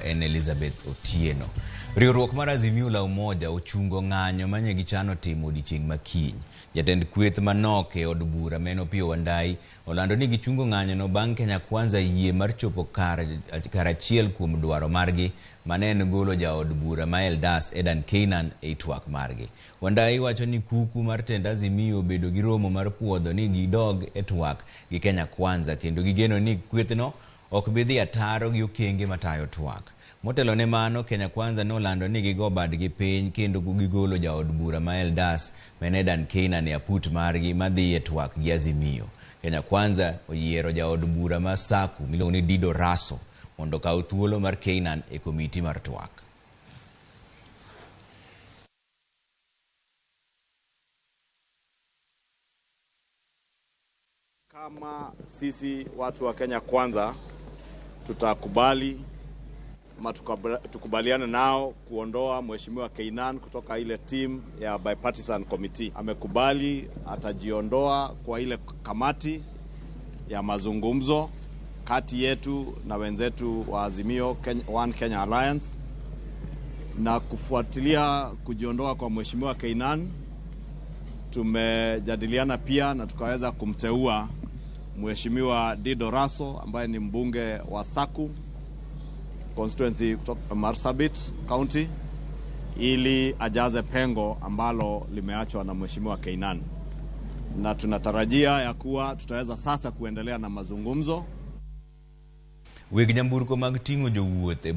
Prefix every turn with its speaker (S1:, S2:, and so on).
S1: en Elizabeth Otieno. Riwruok mar Azimio la Umoja ochungo ng'anyo manye gichano timo odiechieng' ma kiny. Jatend kweth manok e od bura ma en Opiyo Wandayi olando ni gichungo ng'anyono bang' Kenya Kwanza yie mar chopo kar achiel kuom dwaro margi mane en golo jaod bura ma Eldas Edan Keynan ei twak margi. Wandayi wacho ni kuku mar tend Azimio obedo gi romo mar puodho ni gidog e twak gi Kenya Kwanza kendo gigeno ni kwethno ok bi dhi ataro gi okenge matayo twak. Motelo ne mano, Kenya Kwanza nolando ni gigo badgi piny kendo gigolo jaod bura ma Eldas ma en Edan Keynan e aput margi madhi e twak gi Azimio. Kenya Kwanza oyiero jaod bura ma Saku miluongo ni Dido Raso mondo okaw thuolo mar Keynan e komiti mar twak.
S2: Kama sisi watu wa Kenya Kwanza tutakubali ama tukubaliane nao kuondoa Mheshimiwa Keynan kutoka ile team ya bipartisan committee. Amekubali atajiondoa kwa ile kamati ya mazungumzo kati yetu na wenzetu wa Azimio Kenya, One Kenya Alliance, na kufuatilia kujiondoa kwa Mheshimiwa Keynan tumejadiliana pia na tukaweza kumteua Mheshimiwa Dido Raso ambaye ni mbunge wa Saku constituency kutoka Marsabit County ili ajaze pengo ambalo limeachwa na Mheshimiwa Keynan, na tunatarajia ya kuwa tutaweza sasa kuendelea na mazungumzo.
S1: Weg nyamburko mag ting'o jowuoth e